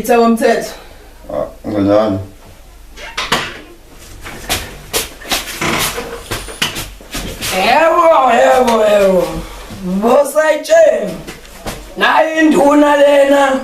Peter womthetho. Ah, nganani. Yebo, yebo, yebo. Bosayitsheni. Nayi induna lena.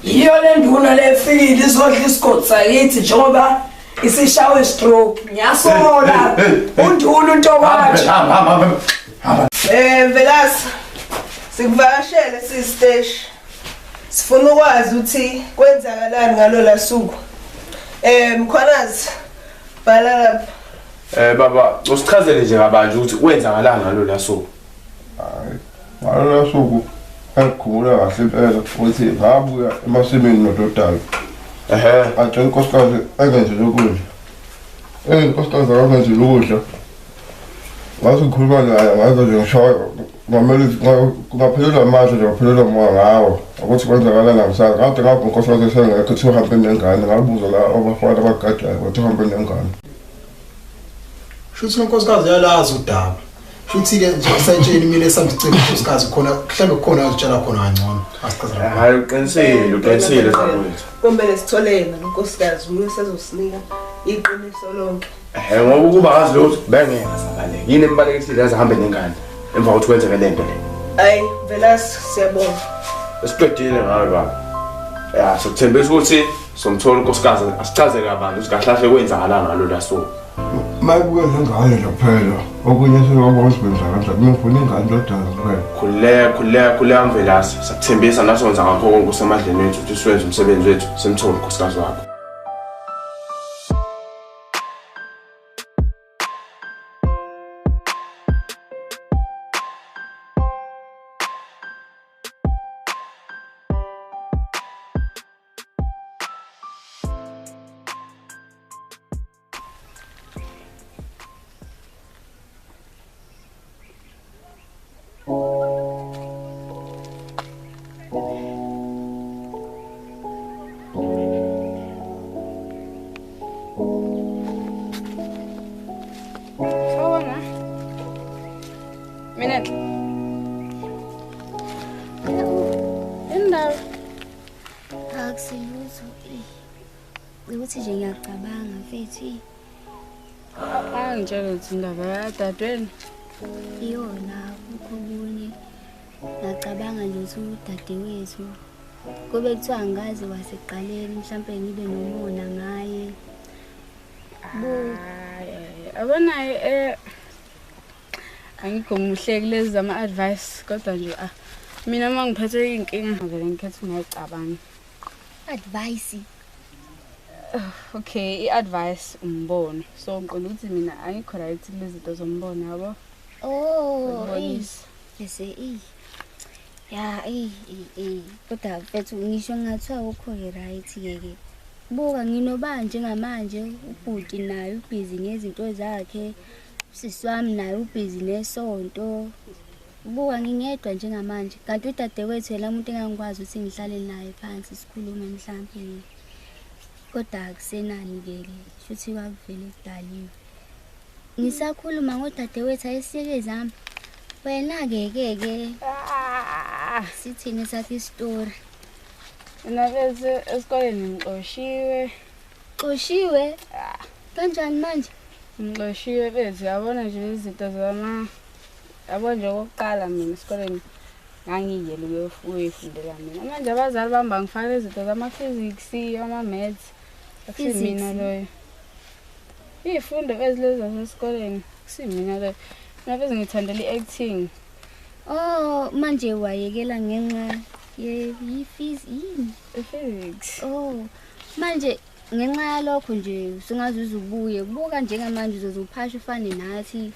Yiyo le nduna lefikile izodla isigodi sakithi njengoba isishawe stroke. Ngiyasola. Unduna uNtokathi. Hamba hamba hamba. Hamba. Velasi. Sikuvakashele sisiteshi. Sifuna ukwazi ukuthi kwenzakalani ngalola suku. Mkhwanazi bhala lapha. Baba, usichazele nje kabanzi ukuthi kwenzakalani ngalola suku. Hayi. Ngalola suku engikhumbula kahle impela ukuthi ngabuya emasimini nododana. Ehhe. Atshela unkosikazi engenzele ukudla. Unkosikazi akangenzele ukudla. Ngathi ngikhuluma naye ngaze nje ngishaya ngamele ngaphelelwa amandla nje ngaphelelwa umoya ngawo ukuthi kwenzakalani angisazi. Ngathi ngapha unkosikazi esengekho kuthiwa uhambe nengane, ngabuza la abafana abagadayo bathi uhambe nengane. Shuthi unkosikazi uyalazi udaba. Shuthi-ke nje sayitsheni mina esambicela unkosikazi khona mhlawumbe kukhona azitshela khona kangcono. Asichazela. Hayi uqinisile, uqinisile sakwethu. Kumele sithole yena unkosikazi uye sezosinika iqiniso lonke. Ngoba ukuba ngazi lutho bengeke asabaleke. Yini embalekisile aze ahambe nengane emva kokuthi kwenzeke le nto le. Hayi Velasi siyabonga. Siqedile ngawe baba. Ya, sikuthembisa ukuthi somthola unkosikazi asichazele kabanzi ukuthi kahle kahle kwenzakalani ngalola suku. Mayibuke nengane nje kuphela. Okunye sengiyabona ukuthi kwenza kanjani. Mina ngifuna ingane ndodana kuphela. Khululeka, khululeka, khululeka Mvelase. Sakuthembisa nathi wenza ngakho konke osemandleni wethu ukuthi siwenze umsebenzi wethu simthole unkosikazi wakho. Sawubona. Mina indaba Akusilutho. Ukuthi nje ngiyacabanga mfethu. Angitshela ukuthi indaba yadadweni. Iyona akukho okunye. Ngiyacabanga nje ukuthi udadewethu kube kuthiwa angikaze wasekuqaleni mhlampe ngibe nomona ngaye. Abonayo angikho muhle kulezi zama-advice kodwa nje mina uma ngiphethe iy'nkinga vele ngikhetha ungayicabanga. Advice? Okay, i-advice umbono. So ngiqonda ukuthi mina angikho right kulezi zinto zombono yabo. Oh, Ukubonisa. bese Ya, kodwa mfethu ngisho ngathiwa awukho-ke right-ke ke. Buka nginoba njengamanje ubhuti naye ubhizi ngezinto zakhe, usisi wami naye ubhizi nesonto. Buka ngingedwa njengamanje, kanti udadewethu yena umuntu engangikwazi ukuthi ngihlale naye phansi sikhulume mhlampe. Kodwa akusenani-ke ke, shuthi kwakuvele kudaliwe. Ngisakhuluma ngodadewethu ayesiyeke zami. Wena-ke ke ke sithini sakho isitori? Mina bese esikoleni ngixoshiwe. Xoshiwe? Kanjani manje? Ngixoshiwe bethu, yabona nje izinto zama yabo nje okokuqala mina esikoleni ngangiyele ukuyofundela mina. Manje abazali bami bangifaka izinto zama-physics, ama-maths. Akusimina loyo. Iy'fundo ezilezo zasesikoleni, akusimina loyo. Mina bese ngithandela i-acting. Oh, manje wayekela ngenxa ye-physics yini? I-physics. Oh, manje ngenxa yalokho nje usungaze uze ubuye. Buka njengamanje uzoze uphashe ufane nathi.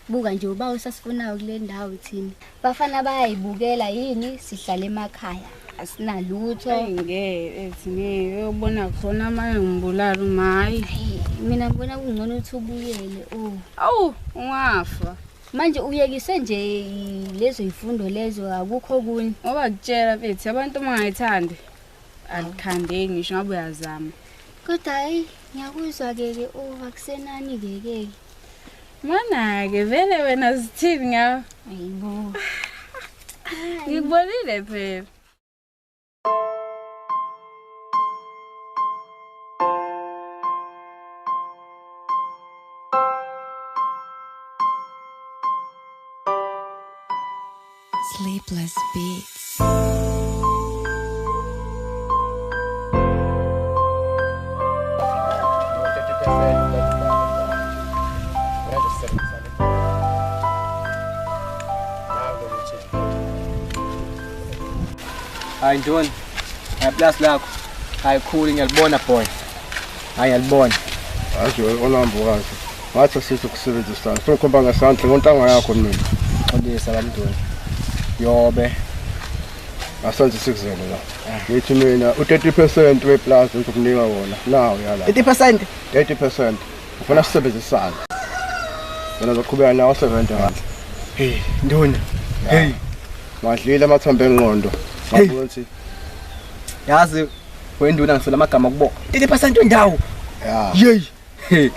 Buka nje uba usasifunayo kule ndawo thina. Bafana bayayibukela yini sihlale emakhaya. Asinalutho. Ngeke ethi ngeke uyobona khona manje ngibulala uma hayi. Mina ngibona kungcono ukuthi ubuyele. Oh. Awu, ungafa. Manje uyekise nje lezo izifundo lezo akukho okunye. Ngoba kutshela mfethu abantu uma ungayithandi alikhandeki ngisho ngabe uyazama. Kodwa hayi ngiyakuzwa ke ke oh akusenani ke ke. Mana ke vele wena sithini ngawe? Ayibo. Ngikubonile phela. Sleepless Beats. Hayi Ntoni, hayi plus lakho. Hayi khulu ngiyalibona boy. Hayi ngiyalibona. Hayi onhambo kahle. Ngathi sithi ukusebenzisana. Sokhomba ngesandla ngontanga yakho mina. Xolisa bamntoni. Yobe. Asenze sikuzele la. Ngithi mina u30% weplus ngizokunika wona. Nawu yala. 30%? 30%. Ufuna sisebenzisane. Wena uzoqhubeka nawo 70 rand. Hey, Ntoni. Hey. Ngadlile amathambo engqondo. Ngabuthi. Yazi wenduna ngisola amagama kubo. 30% wendawo. Yeah. Yey. Hey.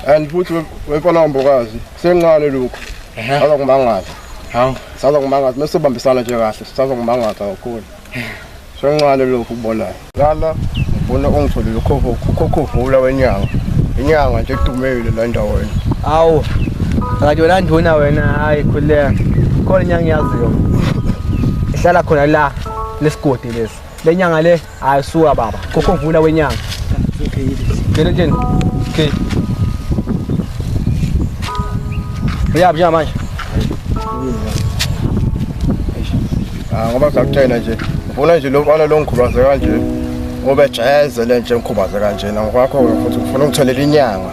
And futhi wemfana wambokazi sencane lokho. Azokumangaza. Hawu, sazokumangaza mase sobambisana nje kahle, sazokumangaza kakhulu. Sencane lokho kubonayo. Lala ngibona ongitholile ukhokhovula wenyanga. Inyanga nje edumile la endaweni. Hawu. Kanti wena nduna wena hayi khuleka. Khona inyanga yaziyo. Ihlala khona la lesigodi lesi. Le nyanga le hayi suka baba. Khokhovula wenyanga. Okay. Ngene Okay. Uyaphi manje? Ah ngoba ngizakutshela nje. Ufuna nje lo mfana lo ngikhubaze kanje. Ngoba ejayezele nje ngikhubaze kanje na ngokwakho futhi ufuna ungitholele inyanga.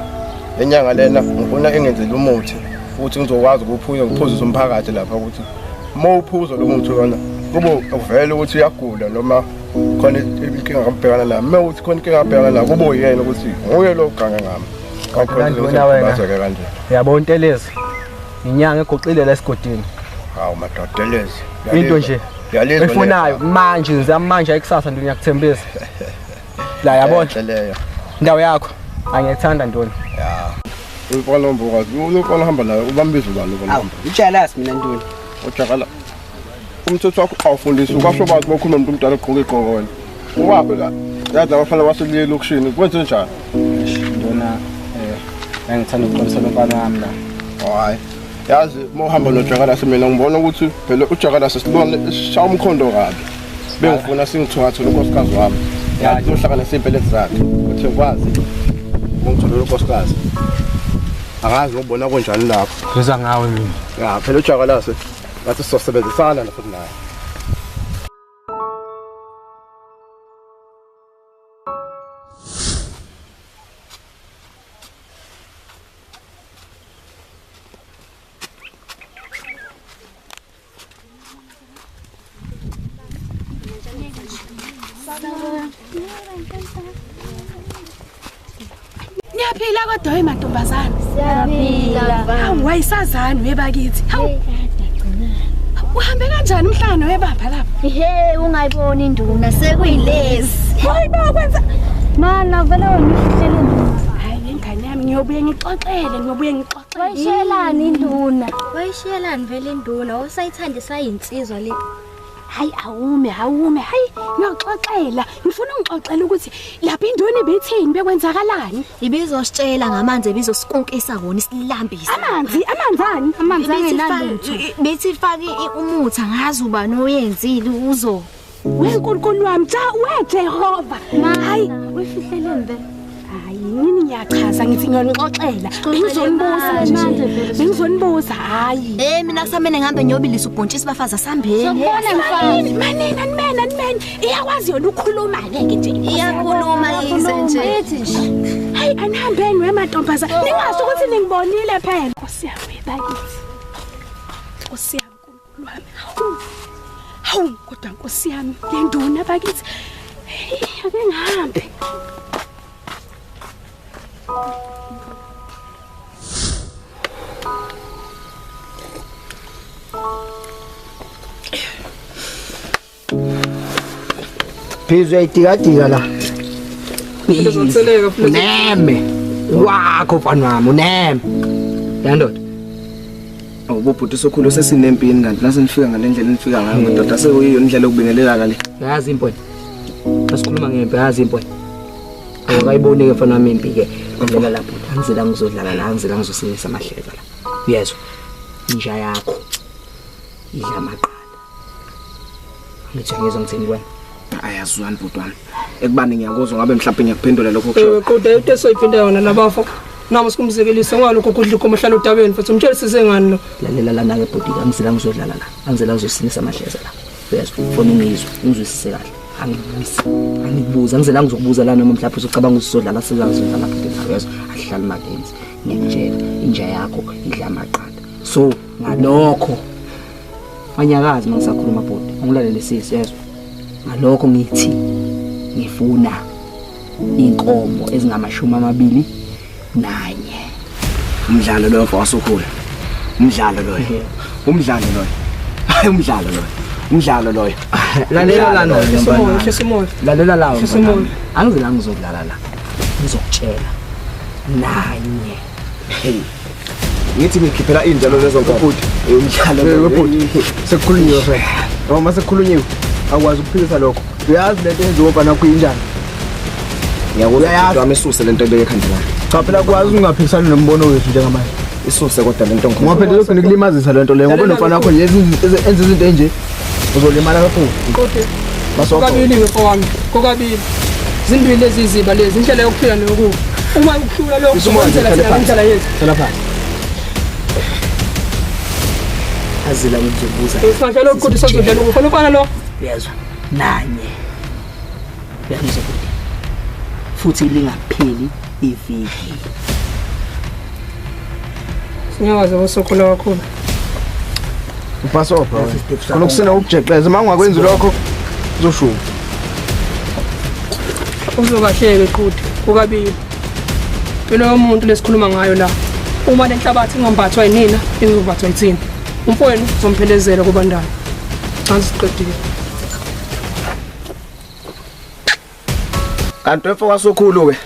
Inyanga lena ngifuna ingenzele umuthi futhi ngizokwazi ukuphuza ngiphuzise umphakathi lapha ukuthi uma uphuza lo muthi lona kube uvele ukuthi uyagula noma khona inkinga ngabhekana nayo. Uma uthi khona inkinga ngabhekana nayo kube uyena ukuthi nguye lo oganga ngami. Ngakho wena kanje. Uyabona intelezi. Inyanga egoqile la esigodini. Hawu madodelezi. Into nje efunayo manje ngizamanje ayikusasa ntoni ngiyakuthembisa. La yabona leyo. Indawo yakho angiyithanda ntoni. Ya. Umfana ombokazi, umfana hamba naye ubambiza ubani ubona. Awu, ujealous mina ntoni. Ujakala. Umthetho wakho awufundisi ukwasho bathi bokhuluma umuntu omdala ogqoka igqoko wena. Uwaphi la? Yazi abafana baselile elokishini kwenze njani? Ntona ngithanda ukuxolisa lomfana wami la. Hayi. Yazi uma uhamba noJakalase mina ngibona ukuthi phela uJakalase sibone sishaya umkhondo kabi. Bengifuna singithungathele unkosikazi wami. Yazi uzohlanganisa impelezi zakhe. Uthi ngikwazi ungitholele unkosikazi. Akazi ngibona kanjani lapho. Ngizwa ngawe mina. Ya phela uJakalase ngathi sizosebenzisana futhi naye. Niyaphila kodwa we mantombazana. Siyaphila. Hawu wayisazani webakithi. Hawu. Uhambe kanjani umhlangano webamba lapha? Ehhe ungayiboni induna sekuyilezi. Hayi ba kwenza. Mana vele wena ufihlele induna. Hayi ingane yami ngiyobuye ngixoxele, ngiyobuye ngixoxele. Wayishiyelani induna? Wayishiyelani vele induna? Usayithanda sayinsizwa le. Hayi awume awume hayi ngiyoxoxela ngifuna ungixoxela ukuthi lapha induna ibithini bekwenzakalani. Ibizositshela ngamanzi ebizosikunkisa wona isilambisa. Amanzi amanzani amanzi angenalutho. Bethi ifake umuthi angazi ubani oyenzile uzo. WeNkulunkulu wami cha weJehova. Hayi uyifihleleni vele. Hayi nini ngiyachaza ngithi ngiyonixoxela bengizonibuza nje bengizonibuza hayi. Mina kusamele ngihambe ngiyobilisa ubhontshisi bafazi asambeni. Sokubona mfazi. Manini animene animene iyakwazi yona ukukhuluma ke nje. Iyakhuluma yize nje. Ithi nje. Hayi anihambeni wemantombazana ningasho ukuthi ningibonile phela. Nkosi yami bakithi. Nkosi yami Nkulunkulu wami. Hawu. Hawu kodwa Nkosi yami le nduna bakithi. Hey ake ngihambe. Phezulu uyayitikadika la. Uneme. Wakho mfana wami uneme. Yandoda. Awubobhuti sokhulu sesinempini kanti nasenifika ngalendlela enifika ngayo madoda sekuyiyo indlela yokubingelelana le. Yazi imponi. Asikhuluma ngempi yazi imponi. Awukayiboni ke mfana wami impi ke. Ngidlala lapho. Angizela ngizodlala la, angizela ngizosinisa amahleza la. Uyezwa? Inja yakho idla amaqanda. Ngithi ngizwa ngithini kuwena? Ayazwani bhuti wami. Ekubani ngiyakuzwa ngabe mhlawumbe ngiyakuphendula lokho okushoyo. Kodwa into esoyiphinda yona labafo. Nami sikumzekelisa ngalokho kudla inkomo hlala udabeni futhi umtshele sisengani lo. Lalela lana ke bhuti, angizela ngizodlala la. Angizela ngizosinisa amahleza la. Uyazwa, ufuna ungizwe, ungizwisise kahle. Angibuzi. Angikubuza, angizela ngizokubuza la noma mhlawumbe uzocabanga usizodlala sizodlala bhuti la. Uyazwa, ahlali makenzi. Ngiyakutshela, inja yakho idla amaqanda. So ngalokho anyakazi mangisakhuluma bhuti, angilalele sisi uyezwa. Ngalokho ngithi ngifuna inkomo ezingama-21. Umdlalo loyo mfowasukhulu. Umdlalo loyo. Umdlalo loyo. Hayi umdlalo loyo. Umdlalo loyo. Lalela lana mfana. Lalela la mfana. Angizela ngizodlala la. Ngizokutshela. Nanye. Hey. Ngithi ngikhiphela inja lezo nkomo. Bhuti. Umdlalo loyo bhuti. Sekukhulunyiwe phela. Noma sekukhulunyiwe akwazi ukuphikisa lokho. Uyazi lento yenziwa mfana wakho injani? Ngiyakuzwa bhuti wami, isuse lento ebeke ekhanda lakho. Cha phela kwazi ungaphikisani nombono wethu njengamanje. Isuse kodwa lento ngikhona. Ngoba phela izogcina kulimazisa lento leyo ngoba nomfana wakho nje enza izinto enje uzolimala kakhulu. Qode. Basopho. Kokabili mfowami, kokabili. Zimbili lezi iziba lezi, indlela yokuphila neyokufa. Uma ukuhlula lokho uzokwenzela thina ngendlela yethu. Hlala phansi. Azila ngizobuza. Singadlala ukuqhuda sazodlala ukufa lofana lo. Uyezwa? Nanye. Uyangizwa bhuti? Futhi lingapheli iviki. Sinyakaze bosokhula kakhulu. Ubhasobha. Khona kusina ukujeqeza uma ungakwenzi lokho uzoshuka. Uzokahleke qhude kokabili. Impilo yomuntu lesikhuluma ngayo la. Uma lenhlabathi ingambathwa yinina izobathwa yithina. Umfowenu uzomphelezela kubandayo. Cha siqedile. Kanti wemfo wasokhulu ke.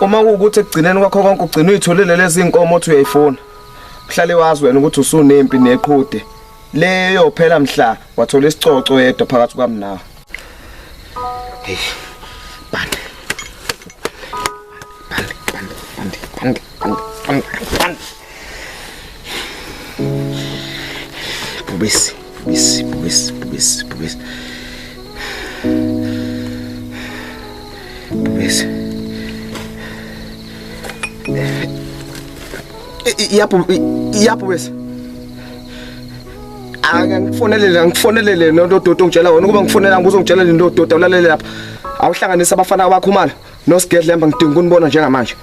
Uma kuwukuthi ekugcineni kwakho konke ugcina uyitholile lezi inkomo othi uyayifuna. Uhlale wazi wena ukuthi usunempi neqhude. Leyo phela mhla wathola isicoco yedwa phakathi kwami nawe. Hey. Bande. Bande, bande, bande, bande, bande, bande. Bubesi, bubesi, bubesi, bubesi, bubesi. Bubesi. Iyapho, iyapho bese. Angikufonelele, angikufonelele lo dodo ongitshela wona ukuba ngifonela ngizongitshela le nto dodo ulalele lapha. Awuhlanganisa abafana abakhumala nosigedlemba ngidinga ukunibona njengamanje.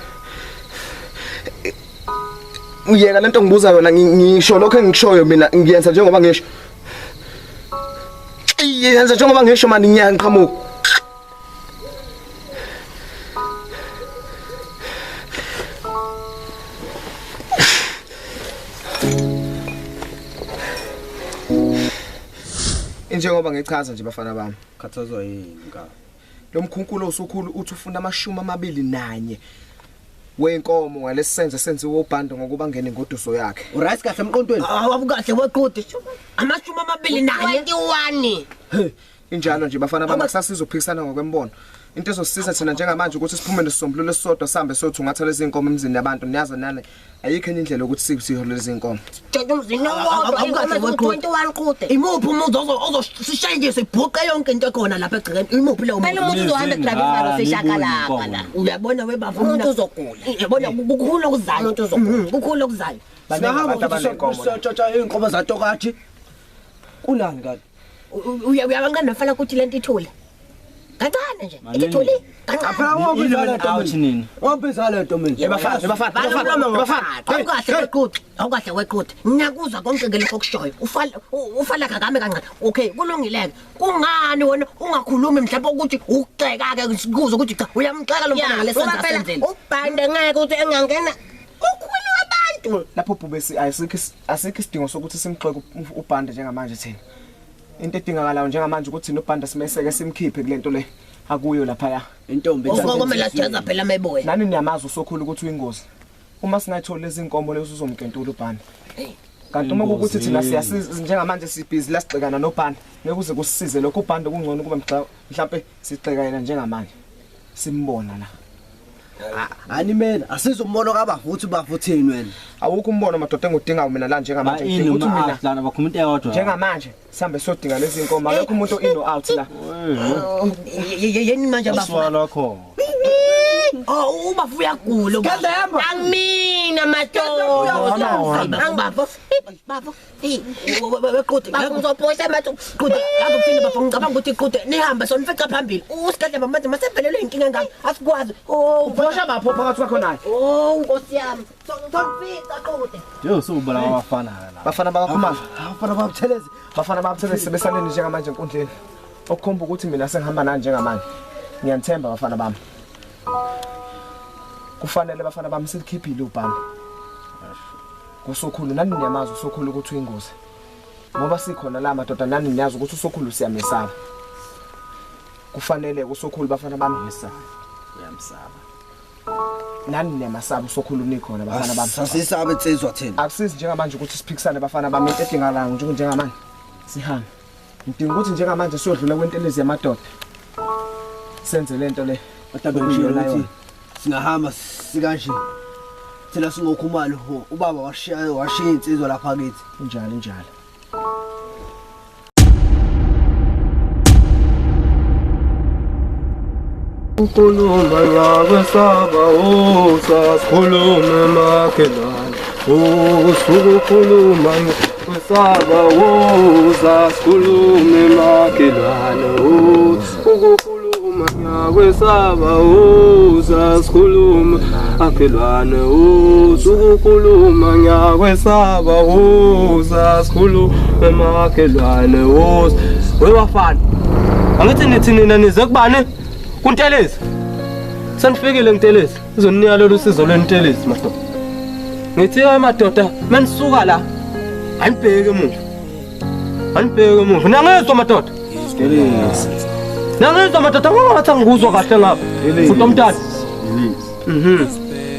Uyeka lento ngibuza yona ngisho lokho engikushoyo mina ngiyenza njengoba ngisho. Iyenza njengoba ngisho mani ngiyanqhamuka. Njengoba ngichaza nje bafana bami. Khathazwa yini nka? Lo mkhunkulo usukhulu uthi ufuna 21 wenkomo ngalesenze senziwe ubhando ngokuba ngene ngoduso yakhe. Uright kahle emqondweni. Awukahle weqhude. 21. 21. Injalo nje bafana bami kusasizophikisana ngokwembono. Into ezosisiza thina njengamanje ukuthi siphume nesisombululo esisodwa sihambe sothungatha lezi inkomo emzini yabantu niyazi nani ayikho enye indlela yokuthi sihole lezi inkomo. Awukahle weqhude. 21 qhude. Imuphi umuntu ozosishayile sibhuqe yonke into ekhona lapha egcekeni? Imuphi leyo muntu? Phela umuntu uzohamba edrayiva seshakalaka la. Uyabona webaba umuntu uzogula. Uyabona kukhulu okuzayo. Umuntu uzogula. Kukhulu okuzayo. Singahamba siyotshontsha inkomo zatokathi. Kunani kanti? Uyabanqanda mfana ukuthi lento ithule. Kancane nje. Ithule. Kancane. Wambiza lento mina. Yebafana, bafana, bafana. Awukahle weqhude. Awukahle weqhude. Ngiyakuzwa konke ke lokho okushoyo. Ufala kakame kancane. Okay, kulungile ke. Kungani wena ungakhulumi mhlawumbe ukuthi ukuxeka ke sikuzwe ukuthi cha uyamxeka lo mfana ngalesenza senzele. Ubhande ngeke ukuthi engangena ukhulu wabantu. Lapho bhubesi asikho isidingo sokuthi simxeke ubhande njengamanje thina. Into edingakalayo njengamanje ukuthi nobhanda simeseke simkhiphe kulento le akuyo lapha ya. Intombi okomela sijaza phela mayiboya. Nani niyamazi usokhulu ukuthi uyingozi. Uma singayithola lezi inkomo lezo uzomkentula ubhanda. Kanti uma kukuthi thina siyasiza njengamanje sibhizi la sigxekana nobhanda ngeke uze kusisize lokho ubhanda kungcono kuba mhlambe sigxeka yena njengamanje. Simbona la. Ani mina asizumbono kabafuthi bafuthini wena. Awukho umbono madoda engudingayo mina la njengamanje Ba, ini ukuthi uma mina out lana bakhuluma into eyodwa. Njengamanje sihambe siyodinga lezi nkomo akekho umuntu in or out la. Yini manje bafo? Aswala khona. Oh, ubafo uyagula. Angimina madoda. Angibafo. Bafo. Hey, weqhude. Bafo ngizophosa madoda. Qhude, yazi ukuthini bafo ngicabanga ukuthi iqhude nihambe sonifica phambili. Usigadle manje masephelelwe inkinga ngami. Asikwazi. Oh, uphosha bapho phakathi kwakho naye. Oh, Nkosi yami. Sonifica qhude. Nje usubala abafana la. Bafana bakaKhumalo. Abafana babuthelezi. Bafana babuthelezi sebesaleni njengamanje enkundleni. Okukhomba ukuthi mina sengihamba nani njengamanje. Ngiyanithemba bafana bami. Kufanele bafana bami silikhiphile ubhalo. Kusokhulu nani niyamazi uSokhulu ukuthi uyingozi. Ngoba sikhona la madoda nani niyazi ukuthi uSokhulu siyamesaba. Kufanele uSokhulu bafana bami ngisaba. Uyamsaba. Nani niyamasaba uSokhulu nikhona bafana bami. Sasisabe insizwa thina. Akusizi njengamanje ukuthi siphikisane bafana bami into edingakalayo nje njengamanje. Sihambe. Ngidinga ukuthi njengamanje siyodlula kwentelezi yamadoda. Senze lento le. Kodwa bengishilo ukuthi singahamba sikanje. Thina singokhumalo ubaba washiya insizwa lapha kithi. Njalo njalo. Ukhuluma ngakwesaba usasikhulume makhelwane usukukhuluma ngakwesaba usasikhulume makhelwane ukukhuluma ngakwesaba usasikhulume makhelwane usukukhuluma ngakwesaba usasikhulume makhelwane webafana angithi nithi nina nize kubani? Kuntelezi. Senifikile Ntelezi. Izoninika lolu sizo lwentelezi madoda. Ngithi madoda manisuka la anibheke emuva. Anibheke emuva. Niyangizwa madoda? Ntelezi. Niyangizwa madoda ngoba ngathi angikuzwa kahle ngapha. Futhi omntana.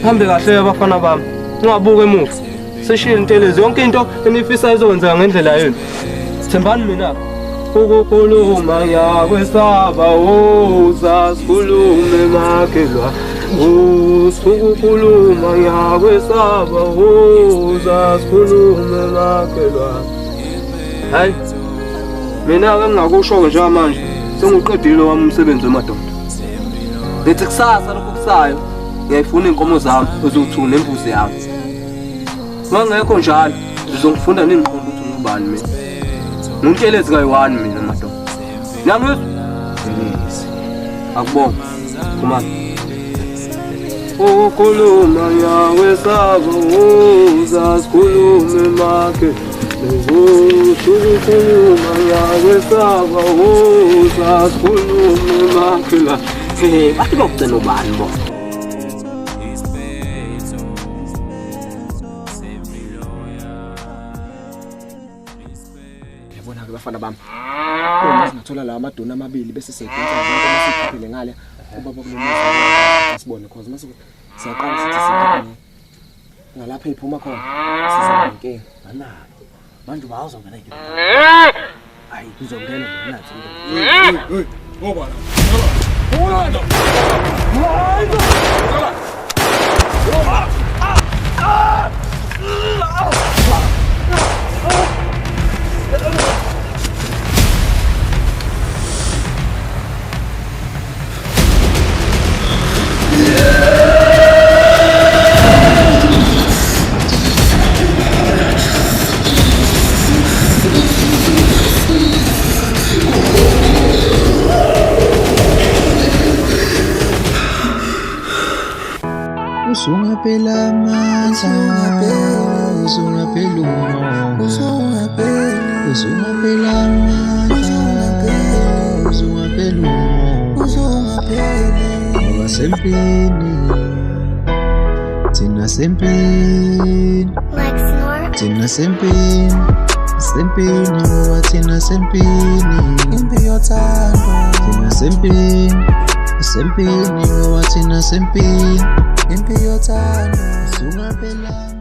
Hambe kahle abafana bami. Ungabuki emuva. Sishilo Ntelezi yonke into enifisa izokwenzeka ngendlela yenu. Thembani mina. Ukukhuluma ngiyakwesaba usasikhulume makhelwane usukukhuluma ngiyakwesaba usasikhulume makhelwane. Hayi mina-ke ngingakusho-ke njengamanje sengiwuqedile wami umsebenzi wemadoda. Ngithi kusasa lokhu kusayo ngiyayifuna iy'nkomo zami eziwu-2 nembuzi yami. Uma ngekho njalo ngizongifunda ningiqonda ukuthi ngubani mina. Nguntelezi kayi-1 mina madoda. Niyangizwa? Akubonga. Khumalo. Ukukhuluma ngiyakwesaba usasikhulume makhelwane usukukhuluma ngiyakwesaba usasikhulume makhelwane. Bathi bokugcina ubani bo? Bafana bami. Uma singathola lawa amadona amabili bese siyadonsa zonke masikhiphele ngale ubaba kulomuzi sibone cause mase siyaqala sithi sikhiphe ngalapha iphuma khona sizoba inkinga. Analo. Manje bawuzongena nje. Hayi ngizongena mina nathi. Hey, ngoba la. Ngoba. Ngoba. Usungaphela amandla, usungaphela umoya, usungaphela amandla, usungaphela umoya. Ngoba sempini, thina sempini, thina sempini, sempini ngoba thina sempini, impi yothando. Thina sempini, sempini ngoba thina sempini. Impi yothando, usungaphela.